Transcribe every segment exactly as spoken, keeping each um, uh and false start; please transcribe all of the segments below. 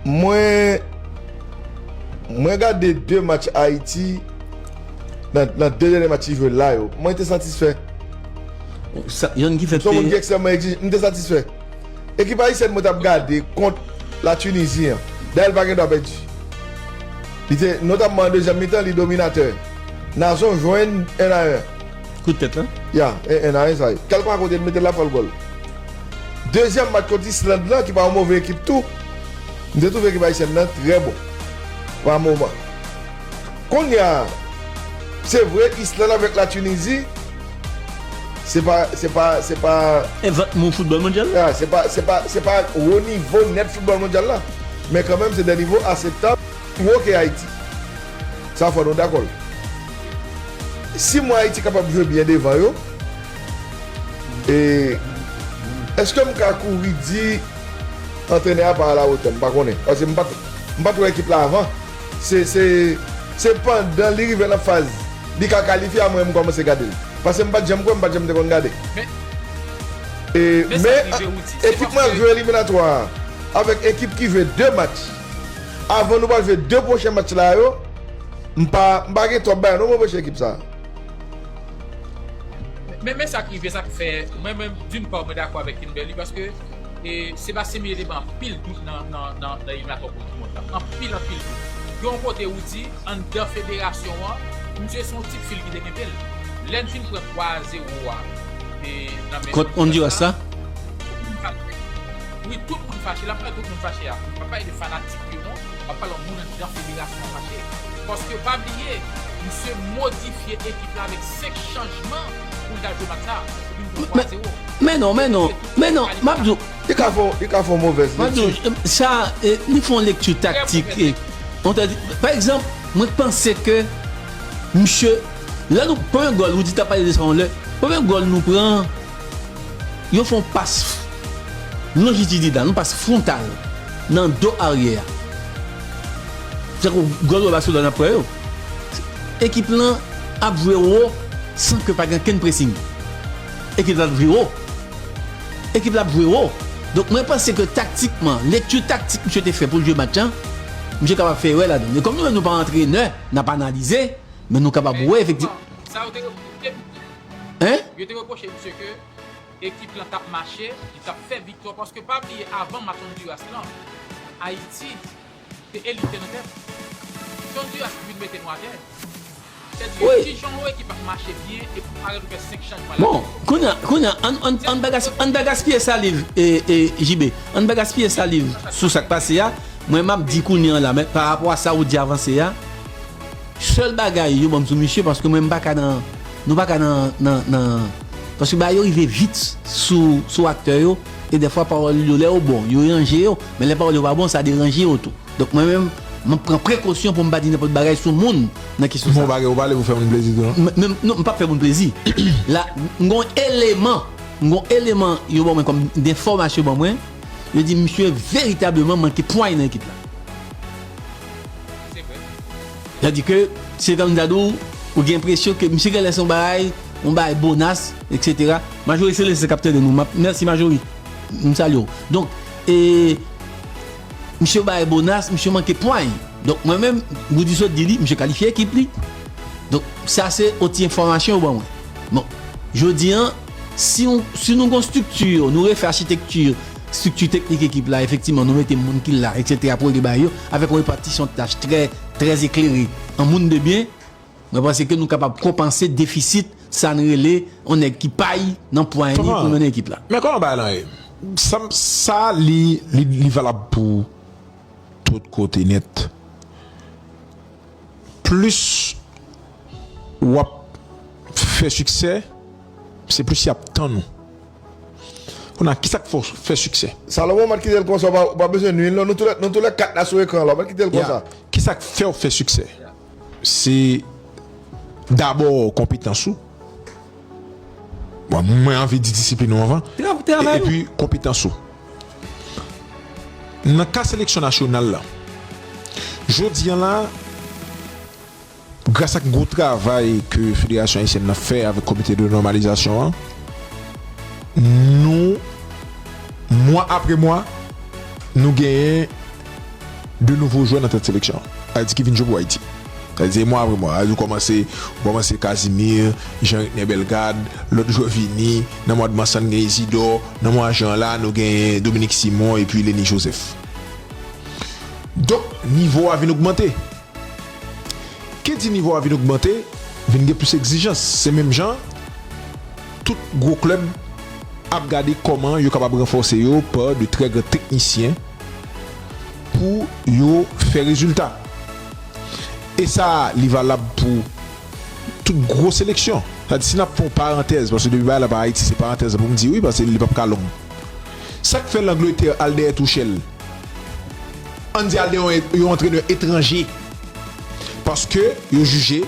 Mwen, mwen gade de match Ayiti nan, nan de dènye match ki jwe la yo. Mwen te satisfè. Sa, Yon ki fè Son moun ki ekstrèmman egzijan. M te satisfè. Ekip ayisyèn mwen t ap gade kont la Tinizi an. Dayè l pa gen dwa pèdi. Li te, notamman an dezyèm mitan, li dominatè. Nazon jwenn en a en. Kout tèt la. Ya, en a en sa ye. Kèlkeswa kote l mete l la fè l gòl. Dezyèm match kont Island lan, ki pa yon move ekip tou, m te twouve ekip ayisyèn nan trè bon pa moman. Kounye a, se vre, Island avèk la Tinizi, se pa, se pa, se pa, Event mou foutbòl mondyal. Ya, se pa, se pa, se pa wo nivo nèt foutbòl mondyal la. Men kanmenm, se de nivo aseptab, pi wo ke Ayiti. Sa fò nou dakò l. Si mwen Ayiti kapab jwe byen devan yo, e èske m ka kouri di antrenè a pa alawotè? M pa konnen. Paske m pa t, m pa t wè ekip la avan. Se, se, se pandan li rive nan faz li ka kalifye a mwen m kòmanse gade l. Paske m pa t janm kwè, m pa t janm te konn gade. Men, E, men sa men, rive, Woody, se ekip mwen ap paske jwe eliminatwa a, avèk ekip ki jwe de match, avan nou pral jwe de pwochen match la yo, m pa, m pa gen twòp bagay non, mwen, monchè, ekip sa. Men, men sa k rive, sa k fè, mwen menm, d'une part, mwen dakò avèk Kimberly, paske e, se pa semi eleman anpil dout nan, nan, nan, nan eliminatwa koup di mond la. Anpil, anpil dout. Gen yon kote ou di, anndan federasyon an, misye se yon ti fil ki te kenbe l. Lè n fin pran twa a zewo a, e, nan men Kont Honduras la. Wi, tout moun fache. La, m wè tout moun fache a. M pa pale de fanatik yo, non. M ap pale yon moun anndan federasyon an fache. Paske pa bliye, misye modifye ekip la avèk senk chanjman pou l t al jwe match sa. Epi nou pran twa a zewo. Men non, men non, men non, m ap di w, Li ka fè, li ka fè yon movèz m ap di lekti. w, sa, e, li fè yon lekti taktik. E, on ta di, pa egzanp, mwen panse ke misye, lè nou, premye gòl, ou di ta pale de sa yon lè, premye gòl nou pran, yo fè yon pas longitidinal, yon pas fwontal nan do aryè a. Tankou gòl wè Barcelone ap pran yo. Ekip lan ap jwe wo san ke pa gen kenn presing. Ekip la ap jwe wo. Ekip la ap jwe wo. Donk, mwen panse ke taktikman, lekti taktik misye te fè pou l jwe match lan, misye kapab fè erè ladan l. Men kòm nou menm nou pa antrenè, n ap analize, men nou kapab wè efektivman. Sa yo te reproche, Hein? Yo te reproche misye ke ekip lan t ap mache, li t ap fè viktwa, paske pa bliye avan match Honduras lan, Ayiti te elite nan tèt. Se Honduras ki vin mete nou atè. Sètadi, Wi. Kijan yon ekip ap mache byen epi w parèt ou fè senk chanjman la? Bon, kounye a, kounye a, ann, ann, ann pa gas-, ann pa gaspiye saliv, e, e, J B. Ann pa gaspiye saliv sou sa k pase a. Mwen, m ap di kounye a la, men pa rapò a sa ou di avanse a, sèl bagay yo ban m sou misye, paske mwen, m pa ka nan, nou pa ka nan, nan, nan, paske bagay yo rive vit sou, sou aktè yo, e dèfwa pawòl yo, lè yo bon, yo ranje yo, men lè pawòl yo pa bon, sa deranje yo tou. Donk, mwen menm, m ap pran prekosyon pou m pa di nenpòt bagay sou moun nan kesyon sa. Bon bagay ou pale pou fè moun plezi tou, non? M, m, non, m p ap fè moun plezi. La, m gon eleman, m gon eleman yo ban mwen kòm enfòmasyon ban mwen, yo di misye veritableman manke pway nan ekip la. Se vre. Sètadi ke, se kòm m ta di w, ou gen enpresyon ke misye genlè se yon bagay, yon bagay bonas, etsetera. Majori se Lesenk k ap tande nou. M ap, mèsi Majori. M salye w. Donk, e, misye bay bonas, misye manke pway. Donk, mwen menm, Goody sot di li, misye kalifye ekip li. Donk, sa se yon ti enfòmasyon yo ban mwen. Bon, jodi an, si, w, si nou gon estrikti, nou refè achitekti, estrikti teknik ekip la, efektivman, nou mete moun ki la, etsetera, pou regle bagay yo, avèk yon repatisyon tach trè, trè eklere, an moun de byen, mwen panse ke nou kapab konpanse defisit, sa n rele, yon nèg ki pay nan pway li pou mennen ekip la. Men kòman bagay lan ye? Sa, sa li, li, li valab pou tout kote nèt. Plis w ap fè siksè, se plis y ap tann ou. Kounye a, kisa k fè w fè siksè? Salomon, m ap kite l konsa, ou pa, ou pa bezwen nwi l, non. Nou toulè, nou toulè kat la sou ekran la, m ap kite l konsa. Kisa k fè w fè siksè? Se dabò konpetans ou. Bon, mwen anvi di disiplin ou anvan. Tra-, travay ou. Epi konpetans ou. Nan ka seleksyon nasyonal la, jodi an la, gras ak gwo travay ke Federasyon Ayisyèn nan fè avèk Komite de Nòmalizasyon an, nou, mwa apre mwa, nou genyen de nouvo jwè nan tèt seleksyon an. Ayiti ki vin jwe pou Ayiti. Sa vle di se mwa apre mwa. Sa vle di ou kòmanse, ou kòmanse Casimir, Jean Ricner Bellegarde, lòt jwè vini, nan mwa de mas la n gen Isidore, nan mwa jen an la nou gen Dominique Simon epi Lenny Joseph. Donk, nivo a vin ogmante. Ki di nivo a vin ogmante, vin gen plis egzijans. Se menm jan, tout gwo klèb ap gade kòman yo kapab ranfòse yo pa de trè gran teknisyen pou yo fè rezilta. E sa, li valab pou tout gwo seleksyon. Sa di, si n ap fè yon parantèz, paske depi bagay la pa Ayiti, se parantèz la pou m di wi, paske li p ap ka long. Sa k fè Langletè al dèyè Tuchel? Ann di al dèyè yon, yon antrenè etranje. Paske yo jije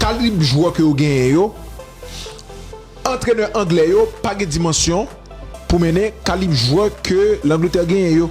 kalib jwè ke yo genyen yo, antrenè anglè yo pa gen dimansyon pou mennen kalib jwè ke Langletè genyen yo.